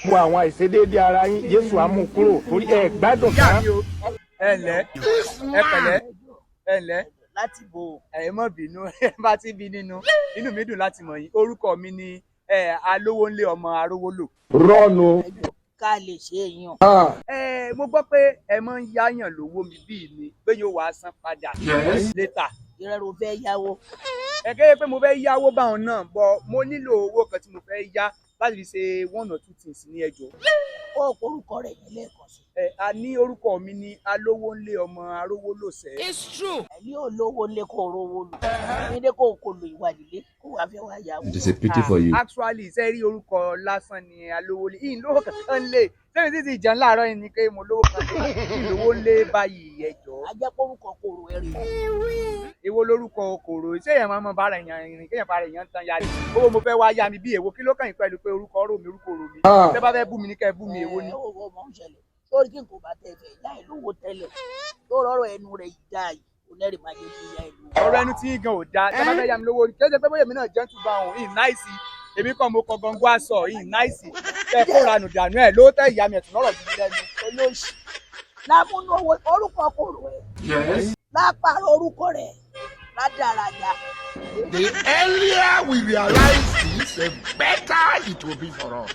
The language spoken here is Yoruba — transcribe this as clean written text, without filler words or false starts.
Gbogbo àwọn àìṣedéédé ara yín, Jésù á mú kúrò torí ẹ gbádùn Ìyá tán. mi o, ẹ ǹlẹ́, ẹ pẹ̀lẹ́, ẹ ǹlẹ́. Láti bo? Ẹ má bínú, ẹ bá ti bí nínú, inú mi dùn láti mọ̀ yín. Orúkọ mi ni ẹ Alówónlé ọmọ Arówólò. Rọ́ọ̀nù. Ká lè ṣe èèyàn. Ẹ mo gbọ́ pé ẹ máa ń yáyàn lówó mi bíi mi pé yóò wá san padà later. Ìrẹ́rù fẹ́ yáwó? Ẹ kéde pé mo fẹ́ yáwó báwọn náà bọ̀, mo nílò owó kan tí mo fẹ́ yá láti fi ṣe one or two things ní ẹjọ́. Ó orúkọ rẹ̀ yẹn lẹ́ẹ̀kan sí. Ẹ a ní orúkọ mi ní Alówónlé ọmọ Arówólòsẹ́. Ẹni olówó lé kó rówó lò nílé, kó kò lo ìwà líle kó wàá fẹ́ wá yáwó. It is a pity for you. Actually, ṣe rí, orúkọ lásán ni Alówólé yìí, lówó kankan lé sẹ́yìn títí ìjẹun láàárọ̀ yìí ni pé mo lówó kan lé lówó lé báyìí, ẹjọ́. Ajẹ́pọ̀ orúkọ kòrò ẹ̀rì. Èwo lórúkọ okòrò? Ṣé èèyàn máa mọ bára èèyàn rìn kéèyàn bára èèyàn tán ya ni? Owó mo fẹ́ wá yá mi bí èwo? Kí ló kàn yín pẹ̀lú pé orúkọ rò mí, orúkọ rò mí? Tẹ́ bá fẹ́ bú mi ní kẹ́ ẹ bú mi, èwo ni? Ẹ ó mọ̀ ń ṣẹlẹ̀ sórí kí n kò bá tẹ̀ fẹ́ yá ẹ lówó tẹ́lẹ̀ tó rọrọ ẹnu rẹ̀ yìí dáa yìí, onẹ́rìí máa jẹ́ kí yá ẹ lówó. Ọ̀rọ̀ ẹnu tí yín gan ò dáa. Tẹ́ bá fẹ́ yá mi lówó, kí ẹ jẹ́ pé bóyá èmi náà jẹ́ tún bá òun ìyìn náìsì, èmi kàn mo kọ gangan aṣọ ìyìn náìsì kẹ́ kó ranù dànù ẹ̀ lówó tẹ́ ìyá mi ẹ̀tún lọ́rọ̀ gidi lẹ́nu. Olóṣì lámúnú owó orúkọ kòrò ẹ̀ lápárọ̀ orúkọ rẹ̀ rádaràda. The earlier we realize this, the better it will be for us.